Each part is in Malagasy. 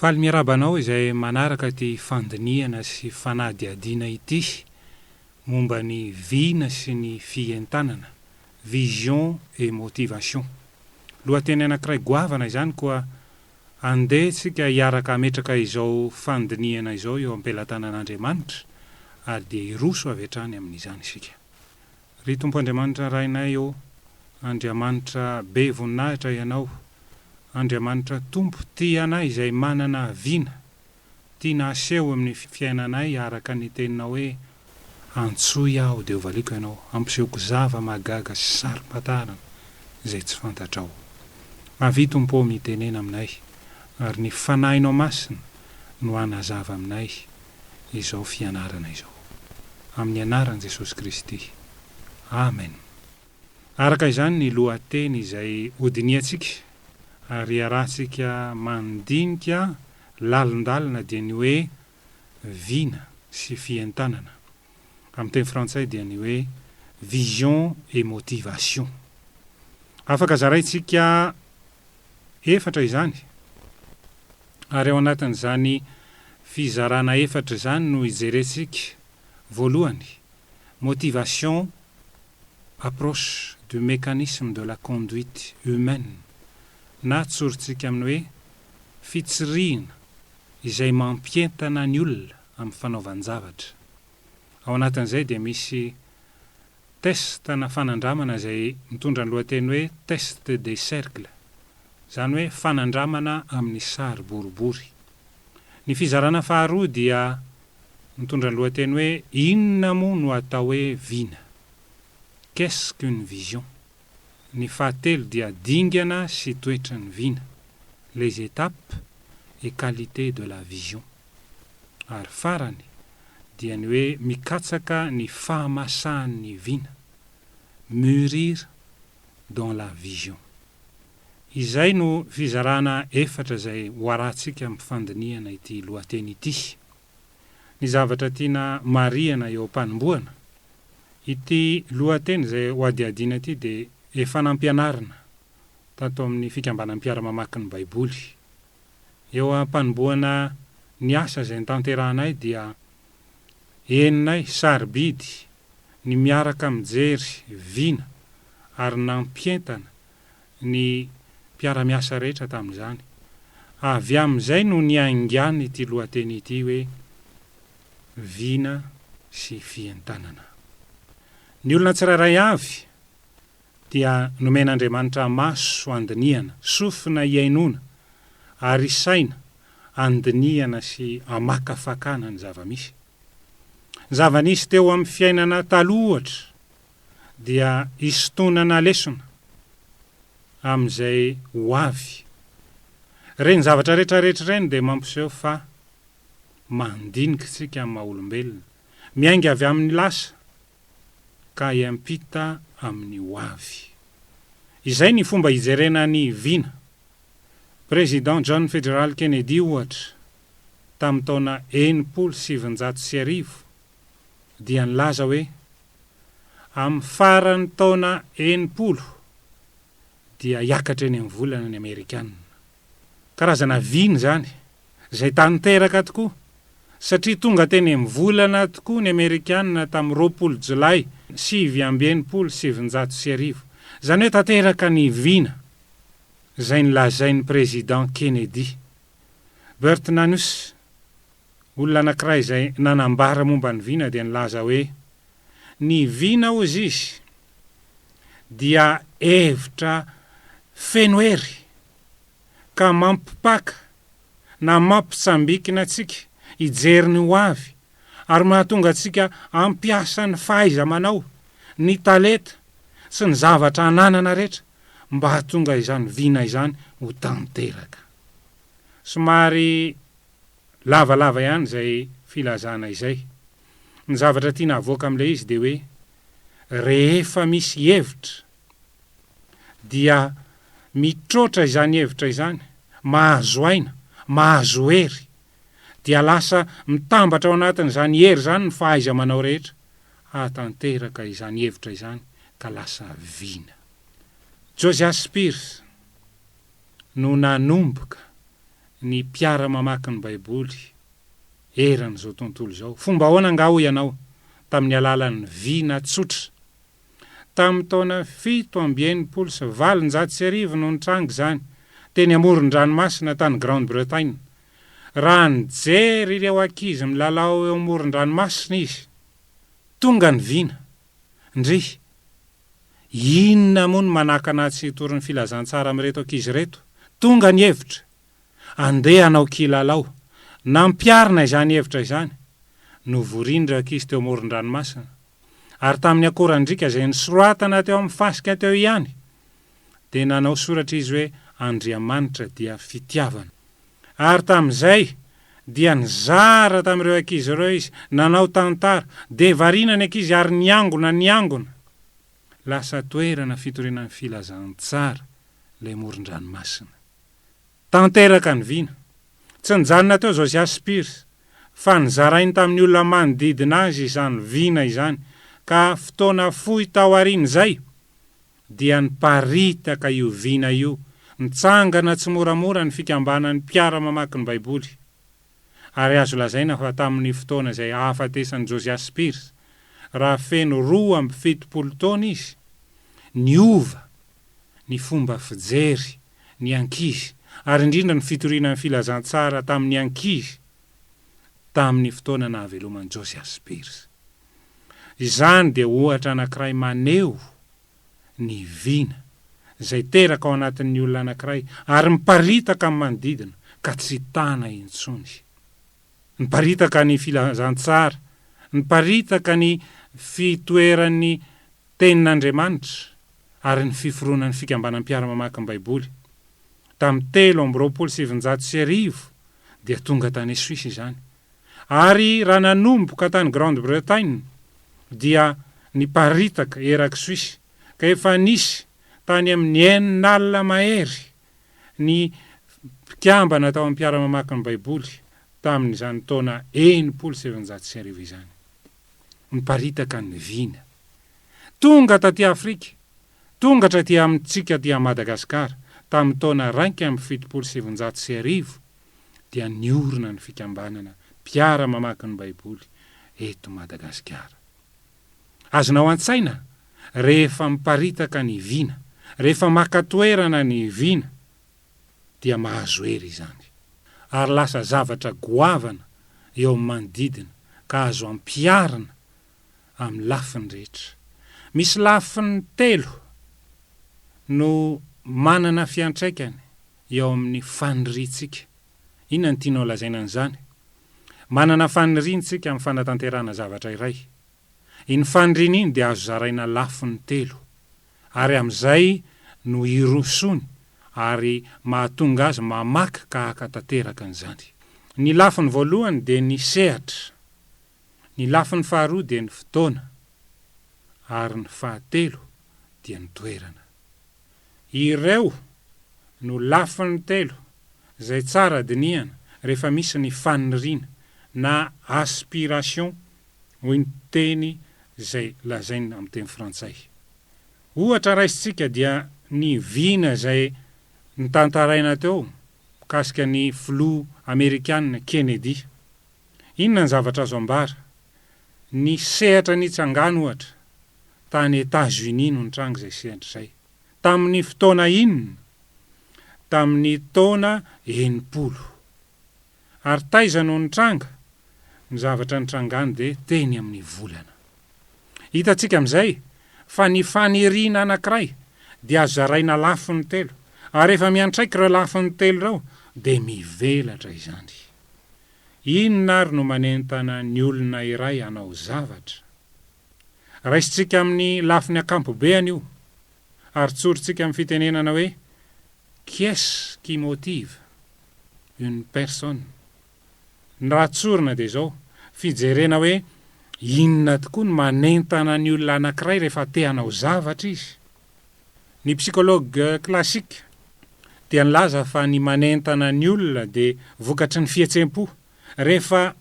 Faly miarahaba anao izay manaraka ity fandinihana sy fanadihadiana ity momba ny vina sy ny fientanana, vision et motivation. Lohateny anankiray goavana izany koa andeha tsika hiaraka hametraka izao fandinihana izao eo am-pelatanan'Andriamanitra ary dia hiroso avy hatrany amin'izany isika. Ry Tompo Andriamanitra Rainay ô, Andriamanitra be voninahitra Ianao, Andriamanitra Tompo tia anay izay manana vina tiana aseho amin'ny fiainanay araka ny teninao hoe, Antsoy aho dia hovaliako ianao, hampisehoko zava-mahagaga sy saro-patarana izay tsy fantatrao. Avia Tompo ô mitenena aminay, ary ny Fanahinao Masina no hanazava aminay izao fianarana izao. Amin'ny anaran'i Jesosy Kristy. Amen. Araka izany ny lohateny izay hodinihantsika ary iarahantsika mandinika lalindalina dia ny hoe vina sy fientanana. Amin'ny teny frantsay dia ny hoe vision et motivation. Afaka zaraintsika efatra izany ary ao anatin'izany fizarana efatra izany no hijerentsika voalohany motivation approche du mécanisme de la conduite humaine na tsorintsika amin'ny hoe fitsirihina izay mampientana ny olona amin'ny fanaovan-javatra. Ao anatin'izay dia misy Test na fanandramana izay mitondra ny lohateny hoe test des cercles, izany hoe fanandramana amin'ny sary boribory. Ny fizarana faharoa dia mitondra ny lohateny hoe inona moa no atao hoe vina? Qu'est-ce qu'une vision? Ny fahatelo dia dingana sy toetran'ny vina, les étapes et qualités de la vision. Ary farany dia ny hoe mikatsaka ny fahamasahan'ny vina, mûrir dans la vision. Izay no fizarana efatra izay ho arahantsika amin'ny fandinihana ity lohateny ity. Ny zavatra tiana marihana eo am-panombohana, ity lohateny izay ho hadihadiana ity dia efa nampianarina tato amin'ny Fikambanan'ny Mpiara-mamaky ny Baiboly. Eo am-panombohana ny asa izay notanterahanay dia henonay sarobidy ny miaraka mijery vina ary nampientana ny mpiara-miasa rehetra tamin'izany. Avy amin'izay no niaingàny ity lohateny ity hoe Vina sy fientanana. Ny olona tsirairay avy dia nomen'Andriamanitra maso handinihana, sofina hihainoana, ary saina handinihana sy hamakafakana ny zava-misy. Ny zava-nisy teo amin'ny fiainana taloha, ohatra, dia hisintonana lesona amin'izay ho avy. Ireny zavatra rehetra rehetra ireny dia mampiseho fa mandinika isika amin'ny maha-olombelona, miainga avy amin'ny lasa, ka hiampita amin'ny ho avy. Izay ny fomba hijerena ny vina. Président John Fitzgerald Kennedy, ohatra, tamin'ny taona 1960 dia nilaza hoe, Amin'ny faran'ny taona 60 dia hiakatra eny amin'ny volana ny Amerikana. Karazana vina izany, izay tanteraka tokoa, satria tonga teny amin'ny volana tokoa ny Amerikana tamin'ny 20 Jolay 1969. Izany hoe tanteraka ny vina izay nolazain'ny Président Kennedy. Burt Nanus, olona anankiray izay nanambara momba ny vina dia nilaza hoe, Ny vina hozy izy dia hevitra feno hery ka mampipaka na mampitsambikina antsika hijery ny ho avy ary mahatonga antsika hampiasa ny fahaiza-manao, ny talenta sy ny zavatra ananana rehetra mba hahatonga izany vina izany ho tanteraka. Somary lavalava ihany izay filazana izay. Ny zavatra tiana havoaka amin'ilay izy dia hoe rehefa misy hevitra dia mitroatra izany hevitra izany, mahazo aina, mahazo hery, dia lasa mitambatra ao anatin'izany hery izany ny fahaiza-manao rehetra hahatanteraka izany hevitra izany ka lasa vina. Josiah Spears no nanomboka. ny mpiara-mamaky ny Baiboly eran'izao tontolo izao. Fomba ahoana angaha hoy ianao? Tamin'ny alalan'ny vina tsotra. Tamin'ny taona 1867 no nitranga izany, teny amoron-dranomasina tany Grande-Bretagne. Raha nijery ireo ankizy milalao eo amoron-dranomasina izy, tonga ny vina. Ndry! Inona moa no manakana ahy tsy hitory ny filazantsara amin'ireto ankizy ireto? Tonga ny hevitra! Andeha hanao kilalao. Nampiharina izany hevitra izany. Novoriny ireo ankizy teo amoron-dranomasina. Ary tamin'ny akorandriaka izay nosoratana teo amin'ny fasika teo ihany, dia nanao soratra izy hoe, Andriamanitra dia fitiavana. Ary tamin'izay, dia nizara tamin'ireo ankizy ireo izy, nanao tantara. Dia variana ny ankizy ary niangona, niangona. Lasa toerana fitoriana ny filazantsara ilay moron-dranomasina. Tanteraka ny vina. Tsy nijanona teo Josiah Spears, fa nozarainy tamin'ny olona manodidina azy izany vina izany, ka fotoana fohy taorian'izay dia niparitaka io vina io, nitsangana tsimoramora ny fikambanan'ny mpiara-mamaky ny Baiboly. Ary azo lazaina fa tamin'ny fotoana izay hahafatesan'i Josiah Spears, raha feno 72 taona izy, niova ny fomba fijery ny ankizy, ary indrindra ny fitoriana ny filazantsara tamin'ny ankizy tamin'ny fotoana nahaveloman'i Josiah Spears. Izany dia ohatra anankiray maneho ny vina izay teraka ao anatin'ny olona anankiray ary miparitaka amin'ny manodidina ka tsy tana intsony. Niparitaka ny filazantsara, niparitaka ny fitoeran'ny Tenin'Andriamanitra ary ny fiforonan'ny Fikambanan'ny Mpiara-mamaky ny Baiboly. Tamin'ny 1923 dia tonga tany Suisse izany. Ary raha nanomboka tany Grande-Bretagne dia niparitaka erak'i Suisse ka efa nisy tany amin'ny 60 mahery ny mpikambana tao amin'ny Mpiara-mamaky ny Baiboly tamin'izany taona 1960 izany. Niparitaka ny vina. Tonga taty Afrika, tonga hatraty amintsika aty Madagasikara tamin'ny taona 1971 dia niorina ny fikambanana mpiara-mamaky ny Baiboly eto Madagasikara. Azonao an-tsaina rehefa miparitaka ny vina, rehefa maka toerana ny vina dia mahazo hery izany. Ary lasa zavatra goavana eo amin'ny manodidina ka azo ampiharina amin'ny lafiny rehetra. Misy lafiny telo no manana fiantraikany eo amin'ny faniriantsika. Inona no tianao lazaina an'izany? Manana faniriana isika amin'ny fanatanterahana zavatra iray. Iny faniriana iny dia azo zaraina lafiny telo. Ary amin'izay no irosoany ary mahatonga azy mamaky ka haka tanteraka an'izany. Ny lafiny voalohany dia ny sehatra. Ny lafiny faharoa dia ny fotoana. Ary ny fahatelo dia ny toerana. Ireo no lafiny telo izay tsara dinihana rehefa misy ny faniriana na aspiration hoy ny teny izay lazaina amin'ny teny frantsay. Ohatra raisintsika dia ny vina izay notantaraina teo mikasika ny filoha amerikana Kennedy. Inona ny zavatra azo ambara? Ny sehatra nitsangany ohatra, tany Etats-Unis no nitranga izay sehatra izay. Tamin'ny fotoana inona? Tamin'ny taona 60. Ary taiza no nitranga? Ny zavatra nitrangany dia teny amin'ny volana. Hitantsika amin'izay fa ny faniriana anankiray dia azo zaraina lafiny telo, ary rehefa miantraika ireo lafiny telo ireo dia mivelatra izany. Inona ary no manentana ny olona iray hanao zavatra? Raisintsika amin'ny lafiny ankampobeany io, ary tsorintsika amin'ny fitenenana hoe Qu'est-ce qui motive une personne? Ny raha tsorina dia izao, fijerena hoe inona tokoa no manentana ny olona anankiray rehefa te hanao zavatra izy. Ny psychologue classique dia nilaza fa ny manentana ny olona dia vokatry ny fihetsem-po. Rehefa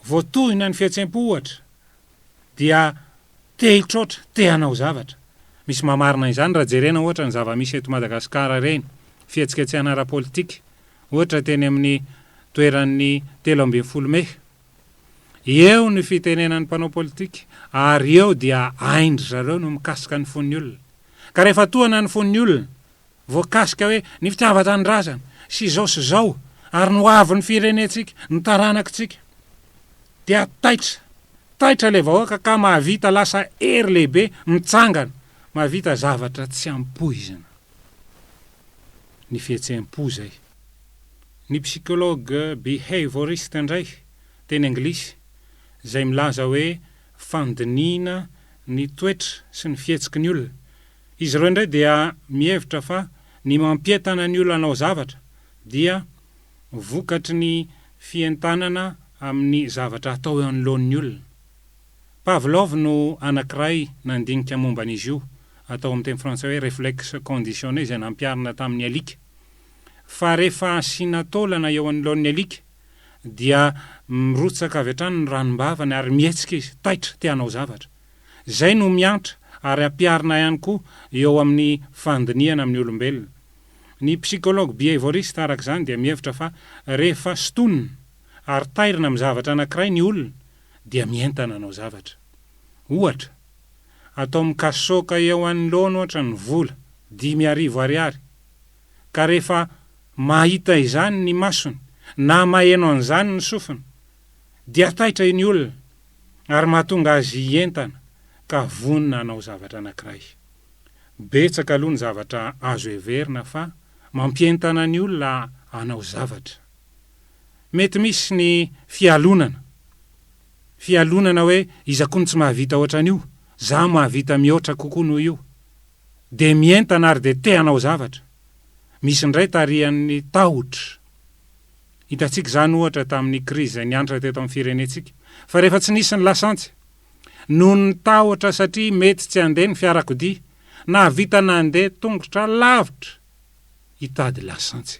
voatohina ny fihetsem-po ohatra dia te hitroatra, te hanao zavatra. Misy mahamarina izany raha jerena ohatra ny zava-misy eto Madagasikara ireny, fihetsiketsehana ara-politika. Ohatra teny amin'ny toeran'ny 13 mey. Eo ny fitenenan'ny mpanao politika ary eo dia hain-dry zareo no mikasika ny fon'ny olona. Ka rehefa tohana ny fon'ny olona, voakasika hoe ny fitiavan-tanindrazana sy izao sy izao ary ny hoavin'ny firenentsika, ny taranakitsika, dia taitra, taitra ilay vahoaka ka mahavita lasa hery lehibe mitsangana, mahavita zavatra tsy ampoizina. Ny fihetseham-po izay. Ny psychologue behavioriste indray, teny anglisy, izay milaza hoe fandinihina ny toetra sy ny fihetsiky ny olona. Izy ireo indray dia mihevitra fa ny mampientana ny olona hanao zavatra dia vokatry ny fientanana amin'ny zavatra atao eo anoloan'ny olona. Pavlov no anankiray nandinika momba an'izy io, atao amin'ny teny frantsay hoe réflexe conditionné izay nampiharina tamin'ny alika. Fa rehefa asiana taolana eo anoloan'ny alika dia mirotsaka avy hatrany ny ranom-bavany ary mihetsika izy, taitra, te hanao zavatra. Izay no miantra ary ampiharina ihany koa eo amin'ny fandinihana amin'ny olombelona. Ny psychologue behavioriste araka izany dia mihevitra fa rehefa sintonina ary tairina amin'ny zavatra anankiray ny olona dia mientana hanao zavatra. Ohatra, atao mikasoka eo anoloany ohatra ny vola, 5000 ariary, ka rehefa mahita izany ny masony na maheno an'izany ny sofiny dia taitra iny olona ary mahatonga azy hientana ka vonona hanao zavatra anankiray. Betsaka aloha ny zavatra azo heverina fa mampientana ny olona hanao zavatra. Mety misy ny fialonana. Fialonana hoe iza koa no tsy mahavita ohatran'io, za mahavita mihoatra kokoa noho io. Dia mientana ary dia te hanao zavatra. Misy indray tarihan'ny tahotra. Hitantsika izany ohatra tamin'ny krizy izay niantra teto amin'ny firenentsika. Fa rehefa tsy nisy ny lasantsy, noho ny tahotra satria mety tsy handeha ny fiarakodia, nahavita nandeha tongotra lavitra hitady lasantsy.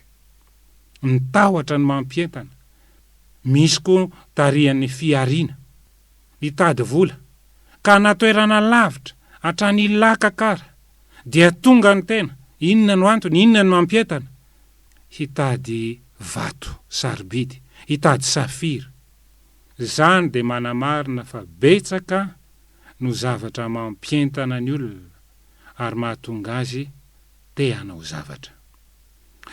Ny tahotra no mampientana. Misy koa tarihan'ny fihariana, hitady vola, ka na toerana lavitra, hatrany Ilakaka ara, dia tonga ny tena, inona no antony, inona no mampientana? Hitady vato sarobidy, hitady safira. Izany dia manamarina fa betsaka no zavatra mampientana ny olona ary mahatonga azy te hanao zavatra.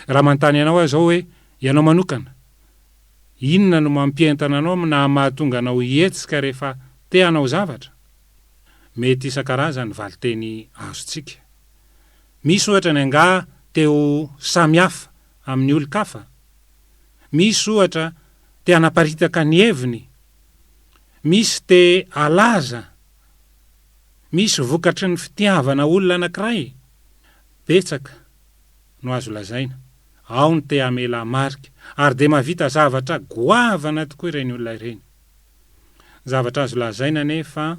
Raha manontany anao aho izao hoe, ianao manokana, inona no mampientana anao na mahatonga anao hihetsika rehefa te hanao zavatra? Mety isan-karazany ny valinteny azontsika. Misy ohatra ny angaha te ho samy hafa amin'ny olon-kafa? Misy ohatra te hanaparitaka ny heviny? Misy te halaza? Misy vokatry ny fitiavana olona anankiray? Betsaka no azo lazaina. Ao ny te hamela marika ary dia mahavita zavatra goavana tokoa ireny olona ireny. Zavatra azo lazaina anefa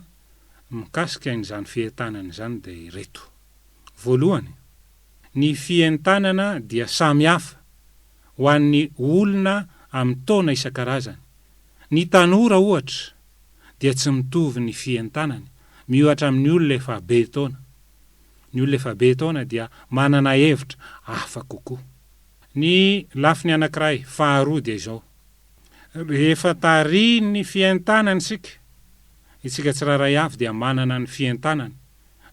mikasika in'izany fientanana izany dia ireto. Voalohany, ny fientanana dia samy hafa ho an'ny olona amin'ny taona isan-karazany. Ny tanora ohatra dia tsy mitovy ny fientanany miohatra amin'ny olona efa be taona. Ny olona efa be taona dia manana hevitra hafa kokoa. Ny lafiny anankiray faharoa dia izao, rehefa tarihin'ny fientanana isika, isika tsirairay avy dia manana ny fientanany,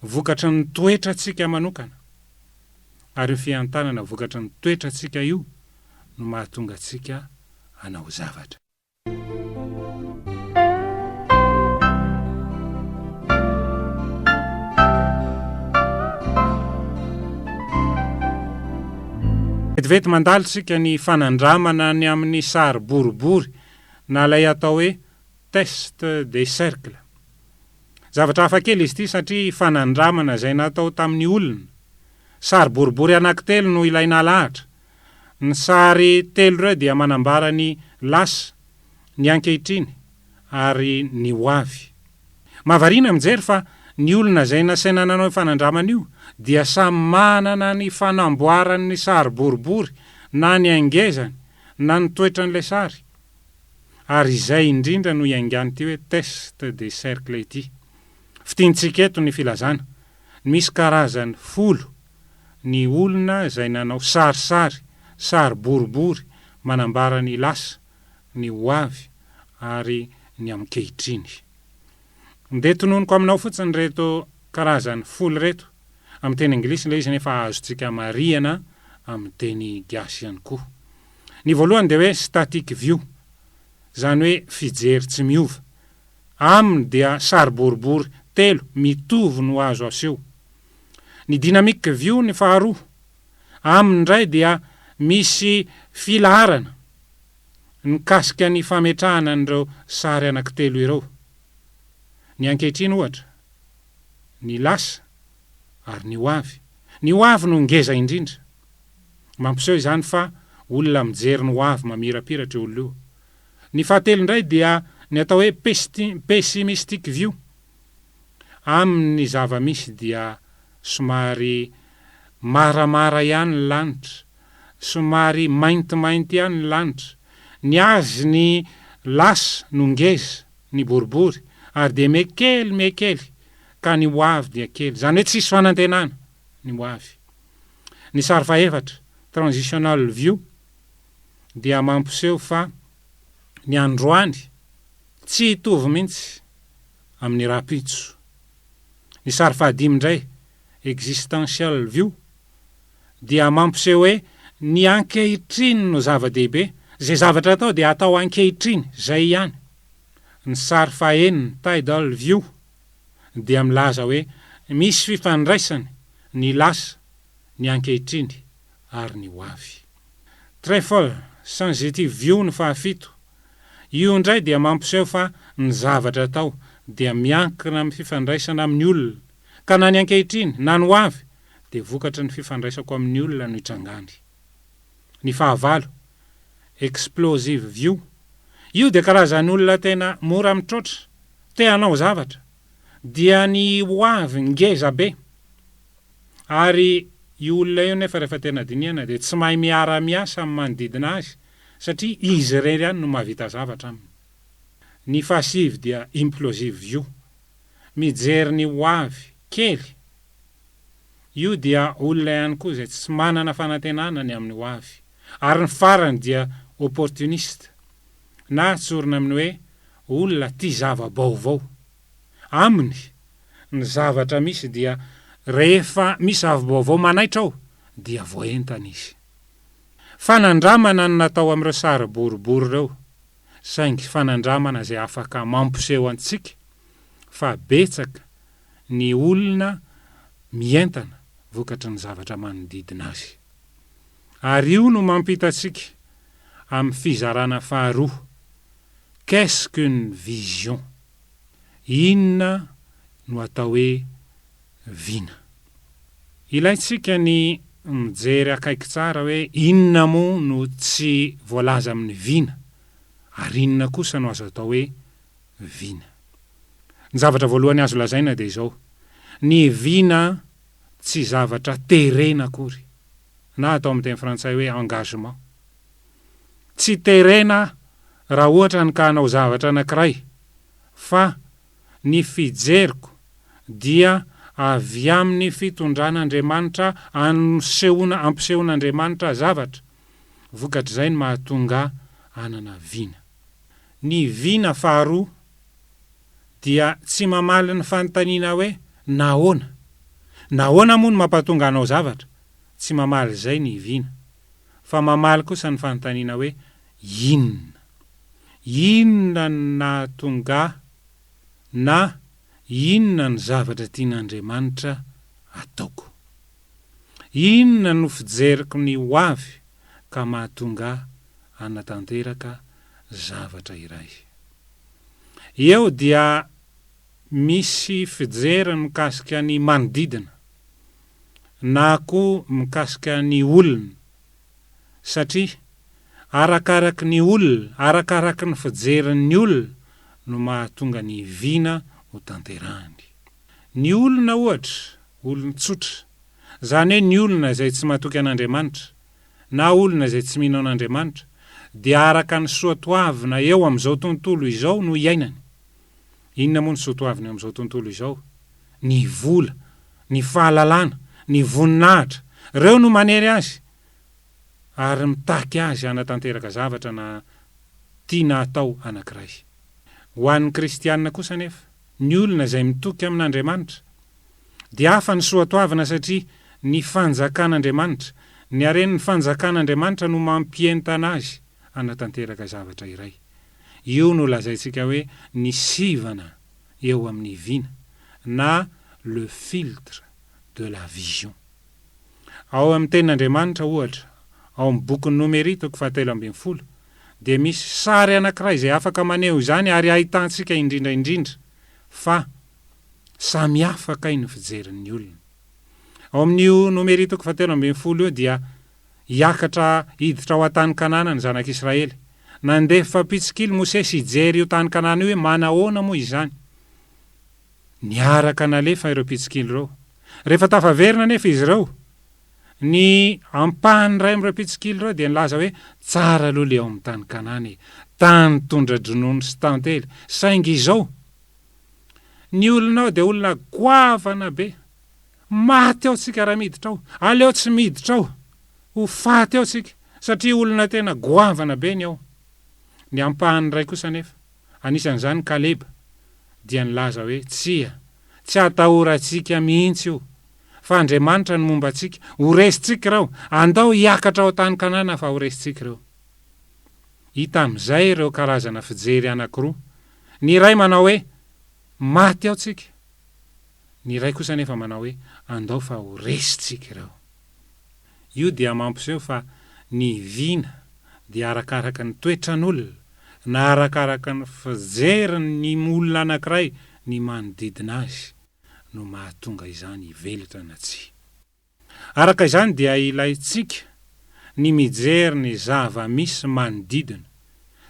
vokatry ny toetrantsika manokana. Ary io fientanana vokatry ny toetrantsika io no mahatonga antsika hanao zavatra. Vetivety mandalo isika ny fanandramana ny amin'ny sary boribory na ilay atao hoe test des cercles. Zavatra hafa kely izy ity satria fanandramana izay natao tamin'ny olona. Sary boribory anankitelo no ilaina alahatra. Ny sary telo ireo dia manambara ny lasa, ny ankehitriny ary ny ho avy. Mahavariana mijery fa ny olona izay nasaina nanao io fanandramana io dia samy manana ny fanamboarany ny sary boribory na ny hangezany na ny toetran'ilay sary. Ary izay indrindra no iaingan'ity hoe test des cercles ity. Fintintsika eto ny filazana, misy karazany folo ny olona izay nanao sarisary, sary boribory, Manambara ny lasa, ny ho avy ary ny ankehitriny. Ndeha tononiko aminao fotsiny ireto karazany folo ireto, amin'ny teny anglisy ilay izy nefa azontsika marihana amin'ny teny gasy ihany koa. Ny voalohany dia hoe static view, izany hoe fijery tsy miova. Aminy dia sary boribory telo mitovy no azo aseho. Ny dynamic view ny faharoa. Aminy indray dia misy filaharana mikasika ny fametrahana an'ireo sary anankitelo ireo. Ny ankehitriny ohatra, ny lasa ary ny ho avy. Ny ho avy no ngeza indrindra. Mampiseho izany fa olona mijery ny ho avy mamirapiratra io olona io. Ny fahatelo indray dia ny atao hoe pessimistic view. Amin' ny zava-misy dia somary maramara ihany ny lanitra, somary maintimainty ihany ny lanitra. Ny azy ny lasa no ngeza, ny boribory, ary dia mihakely mihakely ka ny ho avy dia kely. Izany hoe tsisy fanantenana ny ho avy. Ny sary fahefatra, transitional view, dia mampiseho fa ny androany tsy hitovy mihitsy amin'ny rahampitso. Ny sary fahadimy indray, existential view, dia mampiseho hoe ny ankehitriny no zava-dehibe, izay zavatra atao dia atao ankehitriny, izay ihany. Ny sary fahenina, tidal view, dia milaza hoe misy fifandraisany ny lasa, ny ankehitriny ary ny ho avy. Trefle, sensitive view ny fahafito. Io indray dia mampiseho fa ny zavatra atao dia miankina amin'ny fifandraisana amin'ny olona, ka na ny ankehitriny na ny ho avy dia vokatry ny fifandraisako amin'ny olona no itrangany. Ny fahavalo, explosive view, io dia karazan'olona tena mora mitroatra, te hanao zavatra, dia ny ho avy ngeza be. Ary io olona io nefa rehefa tena dinihana dia tsy mahay miara-miasa amin'ny manodidina azy satria izy irery ihany no mahavita zavatra aminy. Ny fahasivy dia implosive view, mijery ny ho avy kely. Io dia olona ihany koa izay tsy manana fanantenana ny amin'ny ho avy. Ary ny farany dia opportuniste na tsorina amin'ny hoe olona tia zava-baovao. Aminy, ny zavatra misy dia rehefa misy zava-baovao manaitra ao dia voaentana izy. Fanandramana no natao amin'ireo sary boribory ireo, saingy fanandramana izay afaka mampiseho antsika fa betsaka ny olona mientana vokatry ny zavatra manodidina azy. Ary io no mampita antsika amin'ny fizarana faharoa, Qu'est-ce qu'une vision? Inona no atao hoe vina? Ilaintsika ny mijery akaiky tsara hoe inona moa no tsy voalaza amin'ny vina ary inona kosa no azo atao hoe vina. Ny zavatra voalohany azo lazaina dia izao, ny vina tsy zavatra terena akory, na atao amin'ny teny frantsay hoe engagement. Tsy terena raha ohatra ny ka hanao zavatra anankiray fa ny fijeriko dia avy amin'ny fitondran'Andriamanitra ansehoana ampisehoan'Andriamanitra zavatra, vokatr'izay no mahatonga hanana vina. Ny vina faharoa dia tsy mamaly ny fanontaniana hoe nahoana? Nahoana moa no mampatonga hanao zavatra? Tsy mamaly izay ny vina. Fa mamaly kosa ny fanontaniana hoe inona? Inona no nahatonga ahy na inona ny zavatra tian'Andriamanitra ataoko? Inona no fijeriko ny ho avy ka mahatonga ahy hanatanteraka zavatra iray? Eo dia misy fijery mikasika ny manodidina na koa mikasika ny olona satria arakaraky ny olona, arakaraky ny fijerin'ny olona no mahatonga ny vina ho tanterahany. Ny olona ohatra, olon-tsotra, izany hoe ny olona izay tsy matoky an'Andriamanitra, na olona izay tsy mino an'Andriamanitra, dia araka ny soatoavina eo amin'izao tontolo izao no iainany. Inona moa ny soatoavina eo amin'izao tontolo izao? Ny vola, ny fahalalana, ny voninahitra, ireo no manery azy. ary mitaky azy hanatanteraka zavatra na tiana hatao anankiray. Ho an'ny kristiana kosa anefa, ny olona izay mitoky amin'Andriamanitra, dia hafa ny soatoavina satria ny fanjakan'Andriamanitra, ny haren'ny fanjakan'Andriamanitra no mampientana azy hanatanteraka zavatra iray. Io no lazaintsika hoe ny sivana eo amin'ny vina na le filtre de la vision. Ao amin'ny Tenin'Andriamanitra, ohatra, ao amin'ny bokin'ny Nomery toko fahatelo ambin'ny folo, dia misy sary anankiray izay afaka maneho izany ary ahitantsika indrindra indrindra fa samy hafa kay ny fijerin'ny olona. Ao amin'io Nomery toko fahatelo ambin'ny folo io dia hiakatra hiditra ao an-tany Kanana ny zanak'Israely. Nandefa mpitsikilo Mosesy hijery io tany Kanana io hoe manahoana moa izany. Niaraka nalefa ireo mpitsikilo ireo. Rehefa tafaverina anefa izy ireo, ny ampahany iray amin'ireo mpitsikilo ireo dia nilaza hoe, Tsara aloha ilay ao amin'ny tany Kanana e! Tany tondra-dronono sy tantely. Saingy izao, ny olona ao dia olona goavana be. Maty ao tsika raha miditra ao. Aleo tsy miditra ao. Ho faty ao tsika, satria olona tena goavana be ny ao. Ny ampahany iray kosa anefa, anisan'izany Kaleba, dia nilaza hoe, Tsia, tsy atahorantsika mihitsy io, fa Andriamanitra no momba antsika, ho resintsika ireo, andao hiakatra ao an-tany Kanana fa ho resintsika ireo. Hita amin'izay ireo karazana fijery anankiroa, ny iray manao hoe, Maty ao tsika, ny iray kosa anefa manao hoe, Andao fa ho resintsika ireo. Io dia mampiseho fa ny vina dia arakaraka ny toetran'olona na arakaraka ny fijerin'ny olona anankiray ny manodidina azy no mahatonga izany hivelatra na tsia. Araka izany dia ilaintsika ny mijery ny zava-misy manodidina.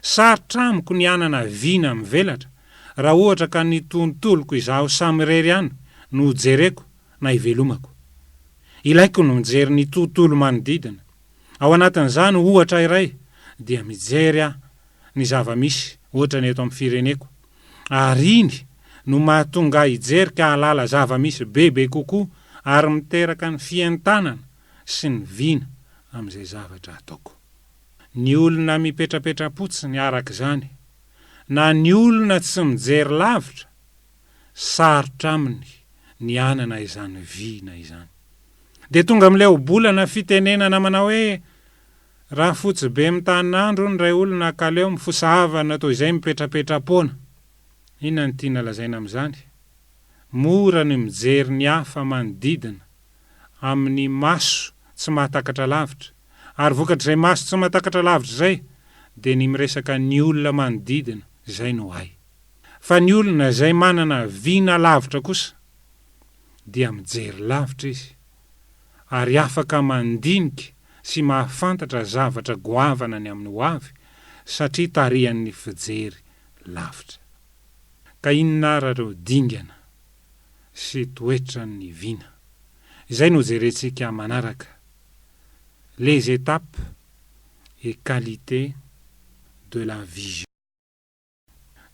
Sarotra amiko ny hanana vina mivelatra raha ohatra ka ny tontoloko izaho samirery ihany no jereko na ivelomako. Ilaiko ny mijery ny tontolo manodidina. Ao anatin'izany ohatra iray dia mijery aho ny zava-misy ohatra ny eto amin'ny fireneko ary iny no mahatonga ahy hijery ka hahalala zava-misy bebe kokoa ary miteraka ny fientanana sy ny vina amin'izay zavatra ataoko. Ny olona mipetrapetra-potsiny araka izany na ny olona tsy mijery lavitra, sarotra aminy ny hanana izany vina izany. Dia tonga amin'ilay ohabolana fitenenana manao hoe, Raha fotsy be mitan'andro hono ray olona ka aleo mifosa havana toy izay mipetrapetra-poana. Inona no tiana lazaina amin'izany? Mora ny mijery ny hafa manodidina amin'ny maso tsy mahatakatra lavitra, ary vokatr'izay maso tsy mahatakatra lavitra izay dia ny miresaka ny olona manodidina izay no hay. Fa ny olona izay manana vina lavitra kosa dia mijery lavitra izy ary afaka mandinika sy mahafantatra zavatra goavana ny amin'ny ho avy satria tarihan'ny fijery lavitra. Ka inona ara ireo dingana sy toetran'ny vina? Izay no jerentsika manaraka, Les étapes et qualités de la vision.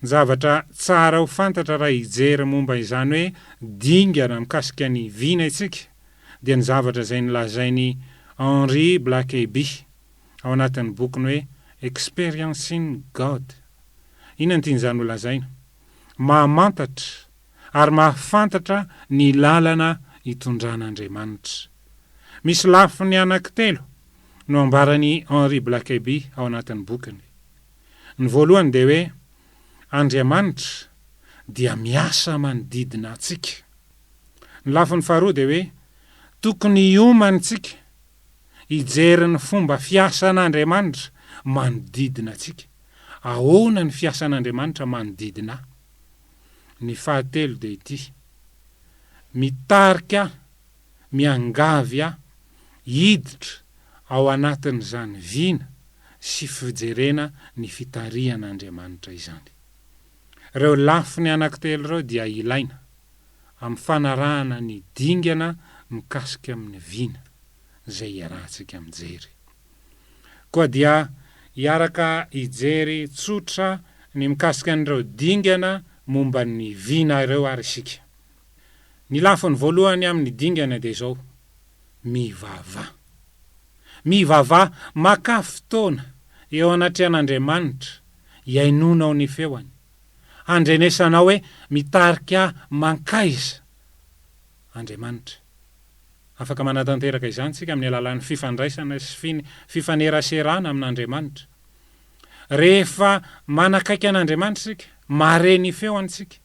Ny zavatra tsara ho fantatra raha hijery momba izany hoe dingana mikasika ny vina isika dia ny zavatra izay nolazain'i Henry Blackaby ao anatin'ny bokiny hoe Experiencing God. Inona no tian'izany holazaina? Mahamantatra ary mahafantatra ny lalana itondran'Andriamanitra. Misy lafiny anankitelo no ambaran'i Henry Blackaby ao anatin'ny bokiny. Ny voalohany dia hoe Andriamanitra dia miasa manodidina antsika. Ny lafiny faharoa dia hoe tokony hiomana isika hijery ny fomba fiasan'Andriamanitra manodidina antsika. Ahoana ny fiasan'Andriamanitra manodidina ahy? Ny fahatelo dia ity, mitarika ahy, miangavy ahy hiditra ao anatin'izany vina sy fijerena ny fitarihan'Andriamanitra izany. Ireo lafiny anankitelo ireo dia ilaina amin'ny fanarahana ny dingana mikasika amin'ny vina izay iarahantsika mijery. Koa dia hiaraka hijery tsotra ny mikasika an'ireo dingana momba ny vina ireo ary isika. Ny lafiny voalohany amin'ny dingana dia izao, mivavaha. Mivavaha, makà fotoana eo anatrehan'Andriamanitra hihainoanao ny feony, handrenesanao hoe mitarika ahy mankaiza Andriamanitra. Afaka manatanteraka izany isika amin'ny alalan'ny fifandraisana sy fifaneraserana amin'Andriamanitra. Rehefa manakaiky an'Andriamanitra isika, mahare ny feony isika,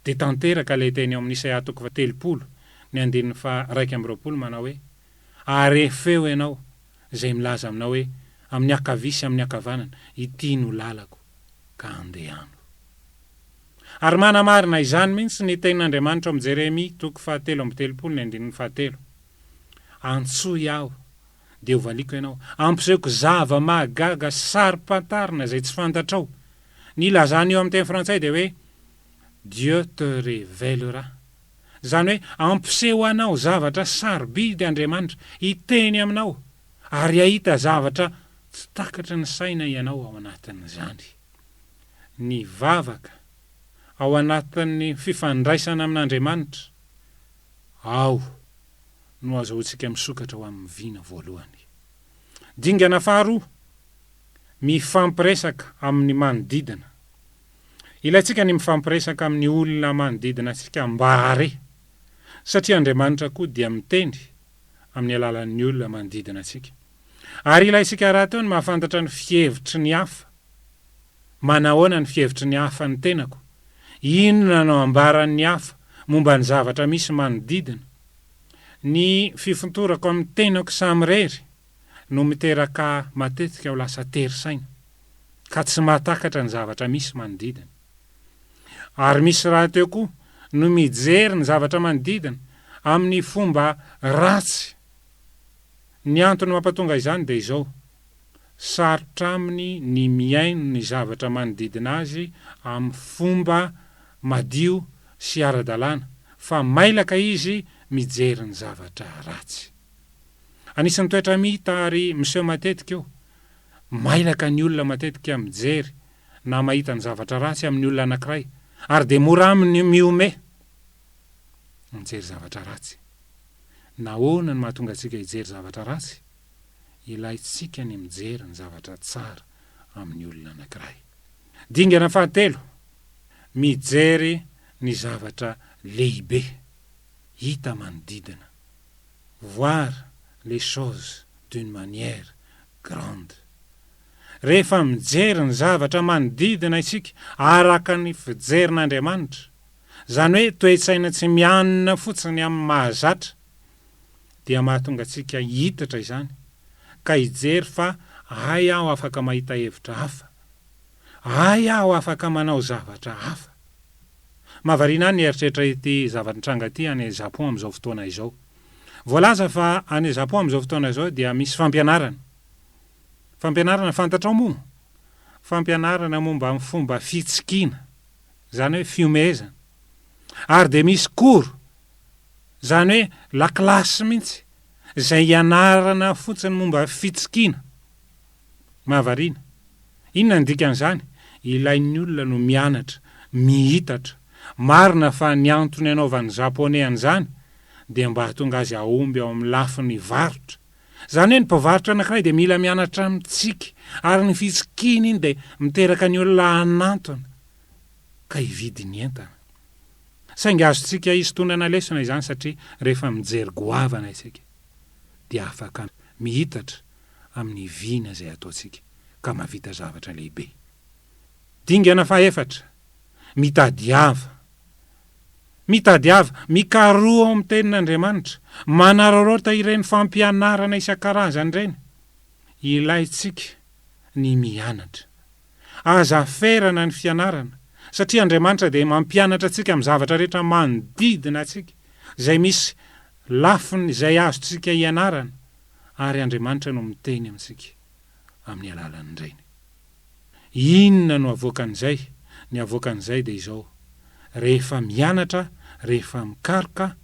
dia tanteraka ilay teny ao amin'ny Isaia toko faha-30, ny andininy faha-21 manao hoe, Hahare feo ianao izay milaza aminao hoe, Amin'ny ankavia sy amin'ny ankavanana, ity no lalako, ka andehano. Ary manamarina izany mihitsy ny tenin'Andriamanitra ao amin'ny Jeremia toko fahatelo amby telopolo ny andininy fahatelo, Antsoy aho, dia hovaliako ianao, ampisehoko zava-mahagaga saro-pantarina izay tsy fantatrao. Ny ilazana io amin'ny teny frantsay dia hoe, Dieu te révélera. Izany hoe hampiseho anao zavatra sarobidy Andriamanitra, hiteny aminao, ary hahita zavatra tsy takatry ny saina ianao ao anatin'izany. Ny vavaka, ao anatin'ny fifandraisana amin'Andriamanitra, ao no azahoantsika misokatra ho amin'ny vina voalohany. Dingana faharoa, mifampiresaka amin'ny manodidina. Ilaintsika ny mifampiresaka amin'ny olona manodidina antsika mba hahare, satria Andriamanitra koa dia miteny amin'ny alalan'ny olona manodidina antsika. Ary ilaintsika rahateo ny mahafantatra ny fihevitry ny hafa. Manahoana ny fihevitry ny hafa ny tenako? Inona no ambaran'ny hafa momba ny zavatra misy manodidina? Ny fifontorako amin'ny tenako samirery no miteraka ahy matetika ho lasa tery saina, ka tsy mahatakatra ny zavatra misy manodidina. Ary misy rahateo koa no mijery ny zavatra manodidina amin'ny fomba ratsy. Ny antony mampatonga izany dia izao, sarotra aminy ny mihaino ny zavatra manodidina azy amin'ny fomba madio sy ara-dalàna, fa mailaka izy mijery ny zavatra ratsy. Anisan'ny toetra mita ary miseho matetika io. Mailaka ny olona matetika mijery na mahita ny zavatra ratsy amin'ny olona anankiray ary dia mora aminy mihomehy mijery zavatra ratsy. Nahoana no mahatonga antsika hijery zavatra ratsy? Ilaintsika ny mijery ny zavatra tsara amin'ny olona anankiray. Dingana fahatelo, mijery ny zavatra lehibe hita manodidina. Voir les choses d'une manière grande. Rehefa mijery ny zavatra manodidina isika araka ny fijerin'Andriamanitra, izany hoe toe-tsaina tsy mianina fotsiny amin'ny mahazatra, dia mahatonga antsika hiitatra izany, ka hijery fa hay aho afaka mahita hevitra hafa, hay aho afaka manao zavatra hafa. Mahavariana ahy ny eritreritra ity zava-nitranga ity any Japon amin'izao fotoana izao. Voalaza fa any Japon amin'izao fotoana izao dia misy fampianarana. Fampianarana fantatrao moa? Fampianarana momba ny fomba fitsikiana, izany hoe fihomehezana. Ary dia misy cours, izany hoe lakilasy mihitsy, izay ianarana fotsiny momba fitsikiana. Mahavariana. Inona ny dikan'izany? Ilain'ny olona no mianatra, mihitatra. Marina fa ny antony anaovan'ny Japoney an'izany dia mba hahatonga azy hahomby ao amin'ny lafiny varotra. Izany hoe ny mpivarotra anankiray dia mila mianatra mitsiky, ary ny fitsikiany iny dia miteraka ny olona hanantona ka hividy ny entana. Saingy azontsika isintonana lesona izany satria rehefa mijery goavana isika dia afaka mihitatra amin'ny vina izay ataontsika ka mahavita zavatra lehibe. Dingana fahefatra, mitadiava. Mitadiava, mikaroha ao amin'ny Tenin'Andriamanitra, manararaota ireny fampianarana isan-karazany ireny. Ilaintsika ny mianatra. Aza ferana ny fianarana, satria Andriamanitra dia mampianatra antsika amin'ny zavatra rehetra manodidina antsika, izay misy lafiny izay azontsika ianarana. ary Andriamanitra no miteny amintsika amin'ny alalan'ireny. Inona no avoakan'izay? Ny avoakan'izay dia izao, rehefa mianatra, rehefa mikaroka,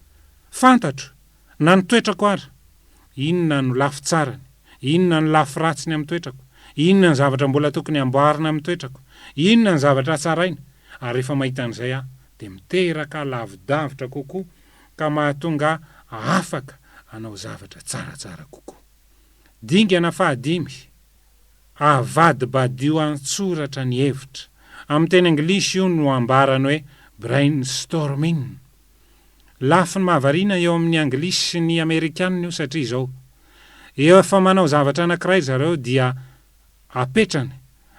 fantatro, na ny toetrako ary, inona no lafy tsarany, inona no lafy ratsiny amin'ny toetrako, inona ny zavatra mbola tokony amboarina amin'ny toetrako, inona ny zavatra hatsaraina, ary rehefa mahita an'izay aho dia miteraka lavidavitra kokoa ka mahatonga afaka hanao zavatra tsaratsara kokoa. Dingana fahadimy, Avadibadio an-tsoratra ny hevitra. Amin'ny teny anglisy io no ambarany hoe brainstorming. Lafiny mahavariana eo amin'ny anglisy sy ny amerikanina io satria izao, efa manao zavatra anankiray zareo dia apetrany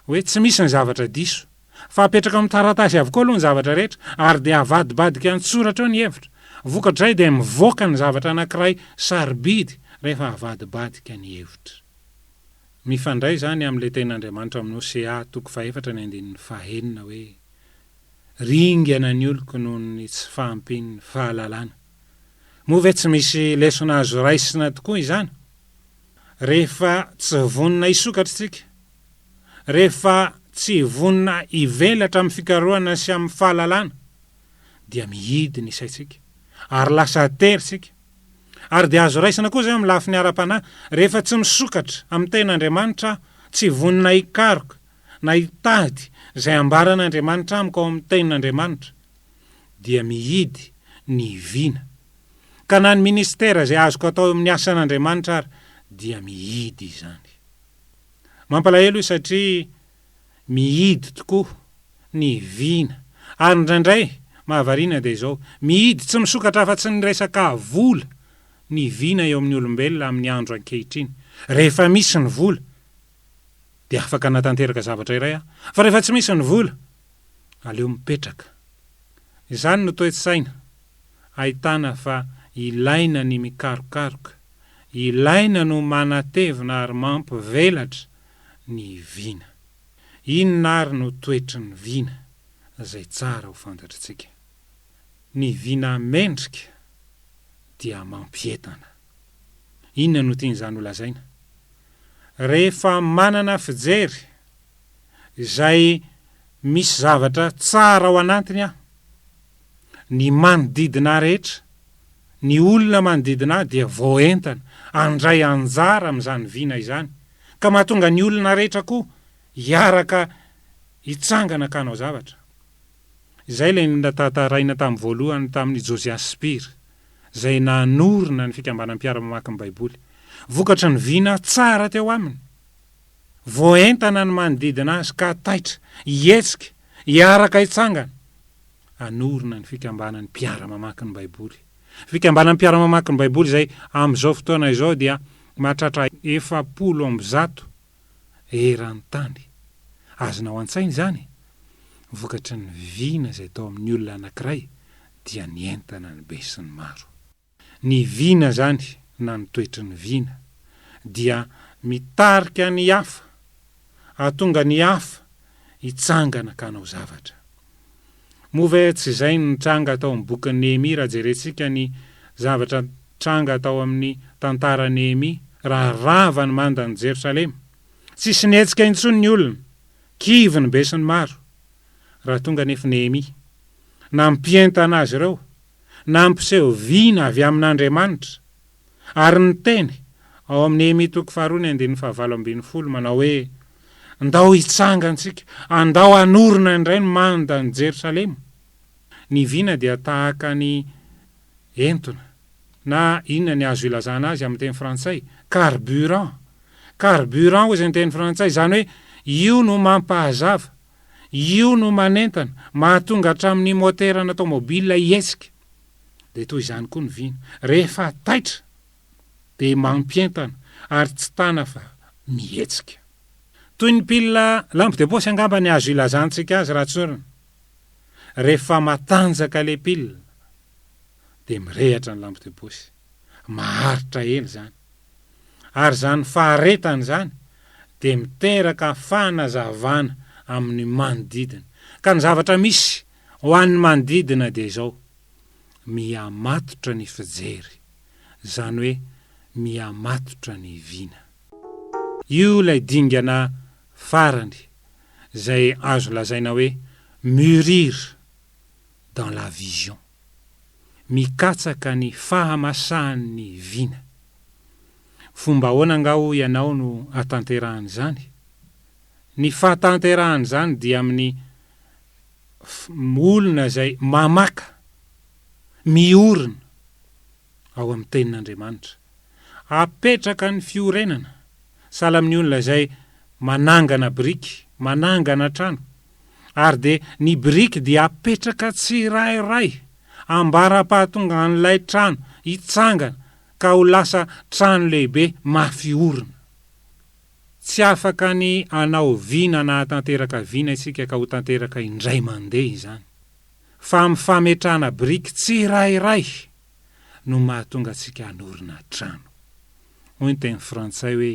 hoe tsy misy ny zavatra diso fa apetraka amin'ny taratasy avokoa aloha ny zavatra rehetra ary dia avadibadika an-tsoratra eo ny hevitra. Vokatr'izay dia mivoaka ny zavatra anankiray sarobidy rehefa avadibadika ny hevitra. Mifandray izany amin'ilay tenin'Andriamanitra amin'ny Hosea toko fahefatra ny andininy fahenina hoe, Ringana ny oloko noho ny tsy fahampian'ny fahalalana. Moa ve tsy misy lesona azo raisina tokoa izany? Rehefa tsy vonona hisokatra isika, rehefa tsy vonona hivelatra amin'ny fikarohana sy amin'ny fahalalana, dia mihidy ny saintsika, ary lasa tery isika. Ary dia azo raisina koa izay amin'ny lafiny ara-panahy, rehefa tsy misokatra amin'ny Tenin'Andriamanitra aho, tsy vonona hikaroka na hitady izay ambaran'Andriamanitra amiko ao amin'ny Tenin'Andriamanitra, dia mihidy ny vina. Ka na ny ministera izay azoko atao eo amin'ny asan'Andriamanitra ary dia mihidy izany. Mampalahelo io satria mihidy tokoa ny vina ary indraindray mahavariana dia izao, mihidy tsy misokatra afa-tsy ny resaka vola ny vina eo amin'ny olombelona amin'ny andro ankehitriny. Rehefa misy ny vola dia afaka hanatanteraka zavatra iray aho, fa rehefa tsy misy ny vola aleo mipetraka. Izany no toe-tsaina ahitana fa ilaina ny mikarokaroka, ilaina no manatevina ary mampivelatra ny vina. Inona ary no toetry ny vina izay tsara ho fantatritsika? Ny vina mendrika dia mampientana. Inona no tian'izany ho lazaina? Rehefa manana fijery izay misy zavatra tsara ao anatiny aho, ny manodidina ahy rehetra, ny olona manodidina ahy dia voaentana handray anjara amin'izany vina izany, ka mahatonga ny olona rehetra koa hiaraka hitsangana ka hanao zavatra. Izay ilay notantaraina tamin'ny voalohany tamin'i Josias Spear, izay nanorina ny Fikambanan'ny Mpiara-mamaky ny Baiboly. Vokatry ny vina tsara teo aminy. Voaentana ny manodidina azy ka taitra, hihetsika, hiaraka hitsangana. Hanorina ny Fikambanan'ny Mpiara-mamaky ny Baiboly. Fikambanan'ny Mpiara-mamaky ny Baiboly izay amin'izao fotoana izao dia mahatratra 140 eran-tany. Azonao an-tsaina izany? Vokatry ny vina izay tao amin'ny olona anankiray dia nientana ny besinimaro. Ny vina izany na ny toetry ny vina dia mitarika ny hafa, hahatonga ny hafa hitsangana ka hanao zavatra. Moa ve tsy izay no nitranga tao amin'ny bokin'i Nehemia raha jerentsika ny zavatra nitranga tao amin'ny tantaran'i Nehemia raha rava ny mandan'i Jerosalema? Tsisy nihetsika intsony ny olona, kivy ny besinimaro. Raha tonga anefa Nehemia, nampientana azy ireo, nampiseho vina avy amin'Andriamanitra, ary niteny, ao amin'ny Nehemia toko faharoa ny andininy fahavalo ambinifolo, manao hoe, Ndao hitsangantsika, andao hanorina indray ny mandan'i Jerosalema. Ny vina dia tahaka ny entona, na inona ny azo ilazana azy amin'ny teny frantsay, carburant. Carburant hoy izay ny teny frantsay, izany hoe io no mampahazava, Io no manentana, mahatonga hatramin'ny moterana tômôbila hihetsika. Dia toy izany koa ny vina. Rehefa taitra dia mampientana ary tsy tana fa mihetsika. Toy ny pile lampe de poche angamba ny azo ilazantsika azy raha tsorina. Rehefa matanjaka ilay pile dia mirehatra ny lampe de poche. Maharitra ela izany. Ary izany faharetana izany dia miteraka fanazavana amin'ny manodidina. Ka ny zavatra misy ho an'ny manodidina dia izao, mihamatotra ny fijery, izany hoe mihamatotra ny vina. Io ilay dingana farany izay azo lazaina hoe mûrir dans la vision. Mikatsaka ny fahamasahan'ny vina. Fomba ahoana angaha hoy ianao no atanterahana izany? Ny fahatanterahana izany dia amin'ny olona izay mamaka, miorina ao amin'ny Tenin'Andriamanitra. Apetraka ny fiorenana. Sahala amin'ny olona izay manangana biriky, manangana trano, ary dia ny biriky dia apetraka tsirairay ambara-pahatongan'ilay trano hitsangana ka ho lasa trano lehibe mafy orina. Tsy afaka ny hanao vina na hahatanteraka vina isika ka ho tanteraka indray mandeha izany. Fa amin'ny fametrahana biriky tsirairay no mahatonga antsika hanorina trano. Hoy ny teny frantsay hoe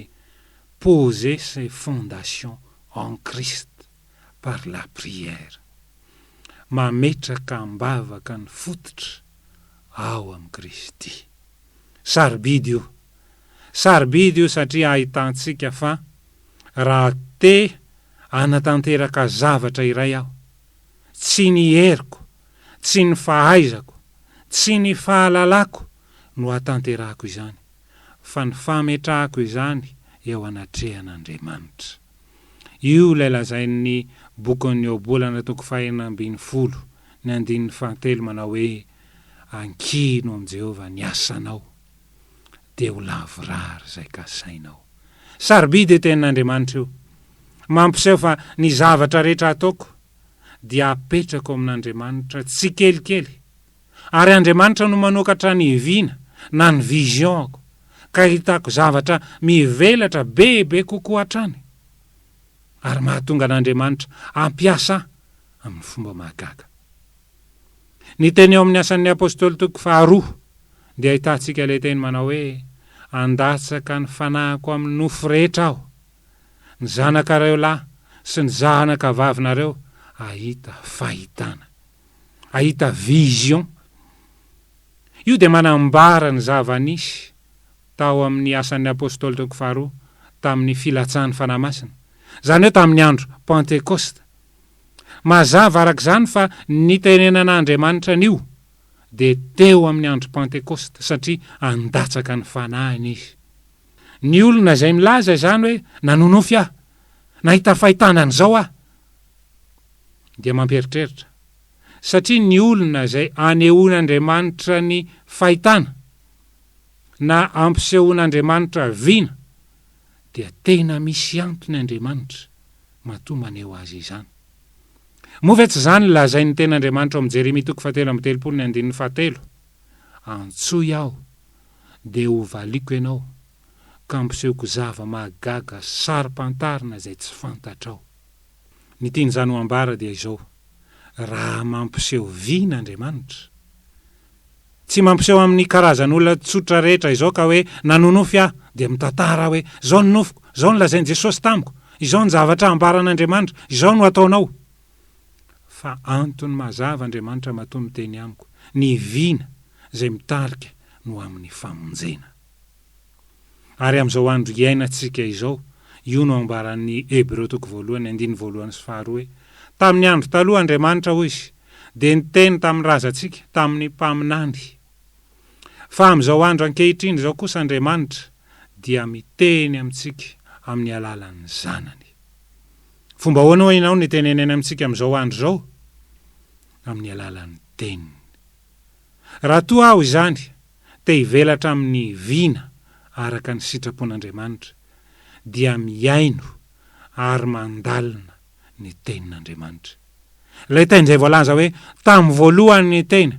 poser ses fondations en Christ par la prière. Mametraka am-bavaka ny fototra ao amin'i Kristy. Sarobidy io. Sarobidy io satria ahitantsika fa raha te hanatanteraka zavatra iray aho, tsy ny heriko, tsy ny fahaizako, tsy ny fahalalako no hatanterahako izany, fa ny fametrahako izany eo anatrehan'Andriamanitra. Io ilay lazain'ny bokin'ny Ohabolana toko fahenina ambinifolo, ny andininy fahatelo manao hoe, Ankino amin'i Jehovah ny asanao, dia ho lavorary izay kasainao. Sarobidy io tenin'Andriamanitra io. Mampiseho fa ny zavatra rehetra ataoko dia apetrako amin'Andriamanitra tsikelikely, ary Andriamanitra no manokatra ny vina na ny vision-ko, ka ahitako zavatra mivelatra bebe kokoa hatrany, ary mahatonga an'Andriamanitra hampiasa ahy amin'ny fomba mahagaga. Ny teny ao amin'ny Asan'ny Apostoly toko faharoa dia ahitantsika ilay teny manao hoe, Handatsaka ny fanahiko amin'ny nofo rehetra Aho. Ny zanakareo lahy sy ny zanakavavinareo hahita fahitana. Hahita vision. Io dia manambara ny zava-nisy tao amin'ny Asan'ny Apostoly toko faharoa tamin'ny filatsahan'ny Fanahy Masina, izany hoe tamin'ny andro Pentekosta. Mazava araka izany fa ny nitenenan'Andriamanitra an'io dia teo amin'ny andro Pentekosta satria handatsaka ny Fanahiny Izy. Ny olona izay milaza izany hoe nanonofy aho, nahita fahitana an'izao aho, dia mampieritreritra, satria ny olona izay anehoan'Andriamanitra ny fahitana na ampisehoan'Andriamanitra vina dia tena misy antony Andriamanitra matoa maneho azy izany. Moa ve tsy izany lazain'ny Tenin'Andriamanitra ao amin'ny Jeremia toko fahatelo amby telopolo ny andininy fahatelo? Antsoy aho, dia hovaliako ianao, ka hampisehoko zava-mahagaga saro-pantarina izay tsy fantatrao. Ny tian'izany ho ambara dia izao, raha mampiseho vina Andriamanitra, tsy mampiseho amin'ny karazan'olona tsotra rehetra izao ka hoe nanonofy aho dia mitantara aho hoe izao ny nofiko, izao no lazain'i Jesosy tamiko, izao ny zavatra ambaran'Andriamanitra, izao no ataonao. Fa antony mazava Andriamanitra matoa miteny amiko, ny vina izay mitarika no amin'ny famonjena. Ary amin'izao andro iainantsika izao, io no ambaran'ny Hebreo toko voalohany andininy voalohany sy faharoa hoe, Tamin'ny andro taloha Andriamanitra, hoy Izy, dia niteny tamin'ny razantsika, tamin'ny mpaminany. Fa amin'izao andro ankehitriny izao kosa Andriamanitra dia miteny amintsika amin'ny alalan'ny Zanany. Fomba ahoana hoy ianao no itenenany amintsika amin'izao andro izao? Amin'ny alalan'ny Teniny. Raha toa aho izany te hivelatra amin'ny vina araka ny sitrapon'Andriamanitra, dia mihaino ary mandalina ny Tenin'Andriamanitra. Ilay teny izay voalaza hoe, Tamin'ny voalohany ny Teny,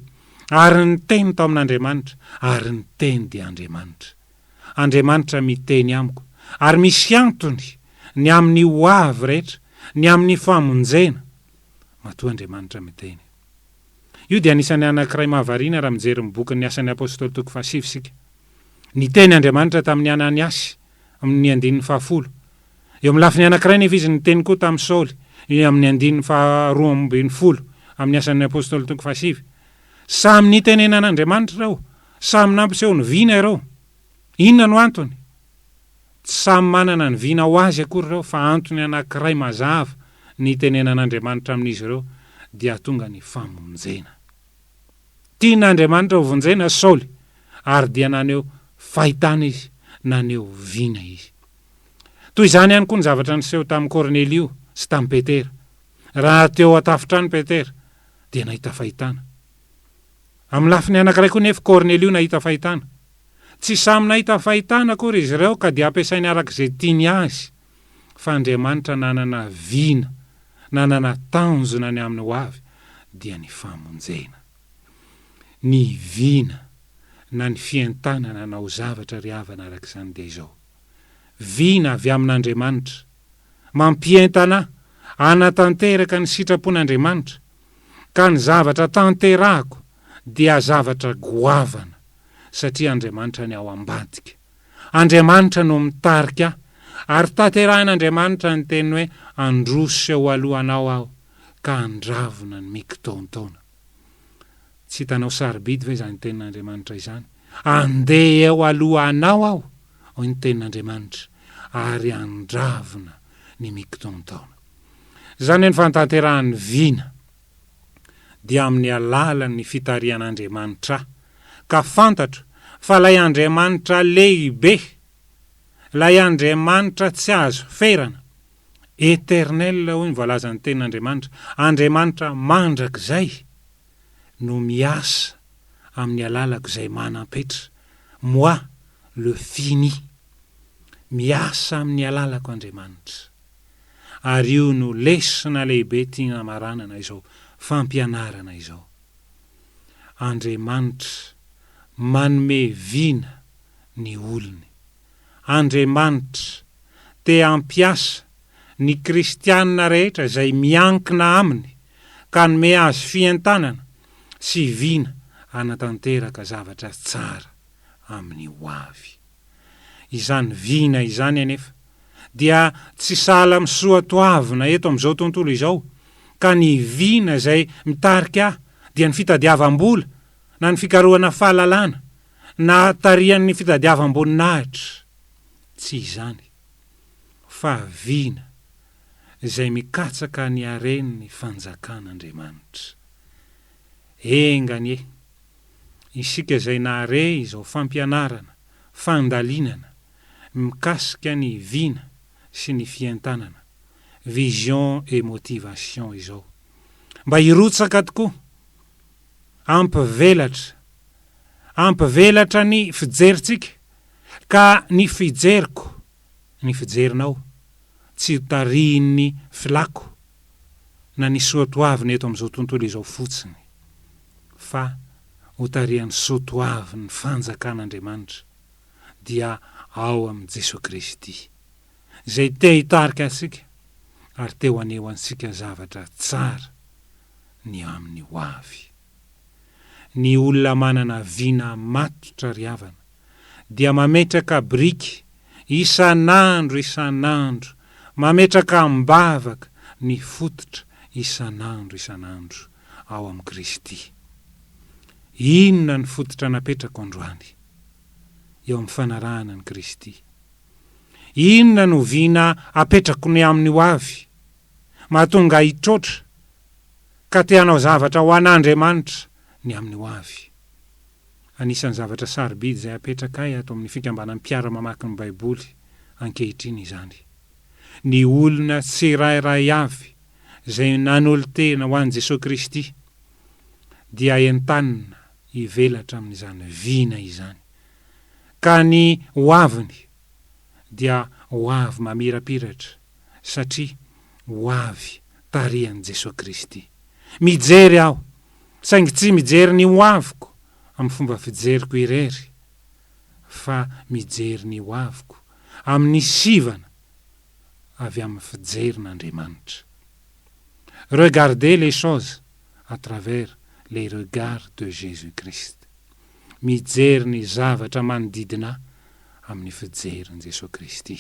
ary ny Teny tao amin'Andriamanitra, ary ny Teny dia Andriamanitra. Andriamanitra miteny amiko, ary misy antony ny amin'ny ho avy rehetra, ny amin'ny famonjena, matoa Andriamanitra miteny. Io dia anisan'ny anankiray mahavariana raha mijery ny bokin'ny Asan'ny Apostoly toko fahasivy isika. Niteny Andriamanitra tamin'i Ananiasy amin'ny andininy fahafolo. Eo amin'ny lafiny anankiray nefa izy niteny koa tamin'i Saoly eo amin'ny andininy faharoa ambinifolo amin'ny Asan'ny Apostoly toko fahasivy. Samy nitenenan'Andriamanitra ireo, samy nampiseho ny vina ireo. Inona no antony? Tsy samy manana ny vina ho azy akory ireo fa antony anankiray mazava ny itenenan'Andriamanitra amin'izy ireo dia hahatonga ny famonjena. Tian'Andriamanitra ho vonjena Saoly ary dia naneho fahitana izy, naneho vina izy. Toy izany ihany koa ny zavatra niseho tamin'i Kornelio sy tamin'i Petera. Raha teo an-tafontrano Petera dia nahita fahitana. Amin'ny lafiny anankiray koa nefa Kornelio nahita fahitana. Tsy samy nahita fahitana akory izy ireo ka dia ampiasainy araka izay tiany azy, fa Andriamanitra nanana vina, nanana tanjona ny amin'ny ho avy, dia ny famonjena. Ny vina na ny fientanana hanao zavatra ry havana araka izany dia izao, vina avy amin'Andriamanitra, mampientana hanatanteraka ny sitrapon'Andriamanitra, ka ny zavatra tanterahako dia zavatra goavana satria Andriamanitra ny ao ambadika. Andriamanitra no mitarika ahy ary tanterahin'Andriamanitra ny teniny hoe androso eo alohanao aho ka handravona ny mikitaontaona. Tsy hitanao sarobidy ve izany tenin'Andriamanitra izany? Andeha eo alohanao aho, hoy ny tenin'Andriamanitra, ary handravona ny mikitaontaona. Izany hoe ny fanatanterahan'ny vina dia amin'ny alalan'ny fitarihan'Andriamanitra ahy, ka fantatro fa ilay Andriamanitra lehibe, ilay Andriamanitra tsy azo ferana, Eternel hoy ny voalazan'ny tenin'Andriamanitra, Andriamanitra mandrakizay no miasa amin'ny alalako izay manam-petra, moi le fini. Miasa amin'ny alalako Andriamanitra. Ary io no lesona lehibe tiana hamaranana izao fampianarana izao. Andriamanitra manome vina ny olony. Andriamanitra te hampiasa ny kristiana rehetra izay miankina aminy ka hanome azy fientanana sy vina hanatanteraka zavatra tsara amin'ny ho avy. Izany vina izany anefa dia tsy sahala amin'ny soatoavina eto amin'izao tontolo izao ka ny vina izay mitarika ahy dia ny fitadiavam-bola na ny fikarohana fahalalana na tarihan'ny fitadiavam-boninahitra. Tsy izany, fa vina izay mikatsaka ny haren'ny fanjakan'Andriamanitra. Enga anie isika izay nahare izao fampianarana, fandalinana, mikasika ny vina sy ny fientanana, vision et motivation, izao, mba hirotsaka tokoa, hampivelatra, hampivelatra ny fijerintsika, ka ny fijeriko, ny fijerinao, tsy ho tarihin'ny filako na ny soatoavina eto amin'izao tontolo izao fotsiny, fa ho tarihan'ny soatoavin'ny fanjakan'Andriamanitra, dia ao amin'i Jesoa Kristy, izay te hitarika antsika ary te ho haneho antsika zavatra tsara ny amin'ny ho avy. Ny olona manana vina matotra ry havana dia mametraka biriky isan'andro isan'andro, mametraka am-bavaka ny fototra isan'andro isan'andro ao amin'i Kristy. Inona ny fototra napetrako androany eo amin'ny fanarahana an'i Kristy? Inona no vina apetrako ny amin'ny ho avy mahatonga ahy hitroatra ka te hanao zavatra ho an'Andriamanitra ny amin'ny ho avy. Anisan'ny zavatra sarobidy izay apetrakay ato amin'ny Fikambanan'ny Mpiara-mamaky ny Baiboly ankehitriny izany. Ny olona tsirairay avy izay nanolo-tena ho an'i Jesoa Kristy dia entanina hivelatra amin'izany vina izany, ka ny ho aviny dia ho avy mamirapiratra satria ho avy tarihan'i Jesoa Kristy. Mijery aho, saingy tsy mijery ny ho aviko amin'ny fomba fijeriko irery, fa mijery ny ho aviko amin'ny sivana avy amin'ny fijerin'Andriamanitra. Regardez les choses à travers les regards de Jésus Christ. Mijery ny zavatra manodidina ahy amin'ny fijerin'i Jesoa Kristy.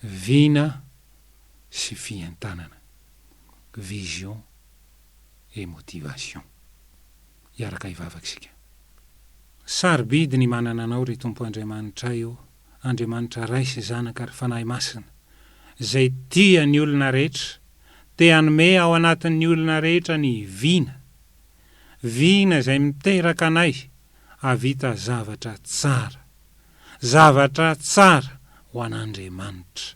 Vina sy fientanana, vision et motivation. Hiaraka hivavaka isika. Sarobidy ny manana Anao ry Tompo Andriamanitray o, Andriamanitra Ray sy Zanaka ary Fanahy Masina, izay tia ny olona rehetra, te hanome ao anatin'ny olona rehetra ny vina, vina izay miteraka anay hahavita zavatra tsara. zavatra tsara ho an'Andriamanitra.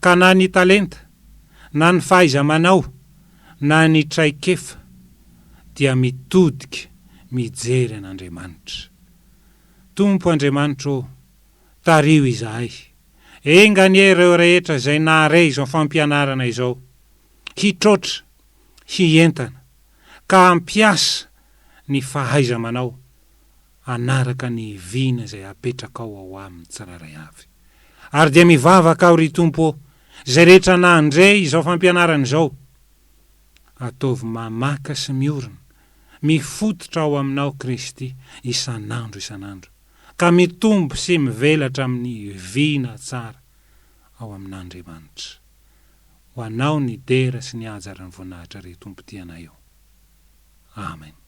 Ka na ny talenta, na ny fahaiza-manao, na ny traikefa dia mitodika mijery an'Andriamanitra. Tompo Andriamanitro ô, tariho izahay. Enga anie ireo rehetra izay nahare izao fampianarana izao, hitroatra, hientana, ka hampiasa ny fahaiza-manao hanaraka ny vina izay apetrakao ao aminy tsirairay avy. Ary dia mivavaka aho ry Tompo ô, izay rehetra nandre izao fampianarana izao, ataovy mamaka sy miorina, mifototra ao aminao Kristy isan'andro isan'andro, ka mitombo sy mivelatra amin'ny vina tsara ao amin'Andriamanitra. Ho Anao ny dera sy ny haja ary ny voninahitra ry Tompo tianay ô. Amen.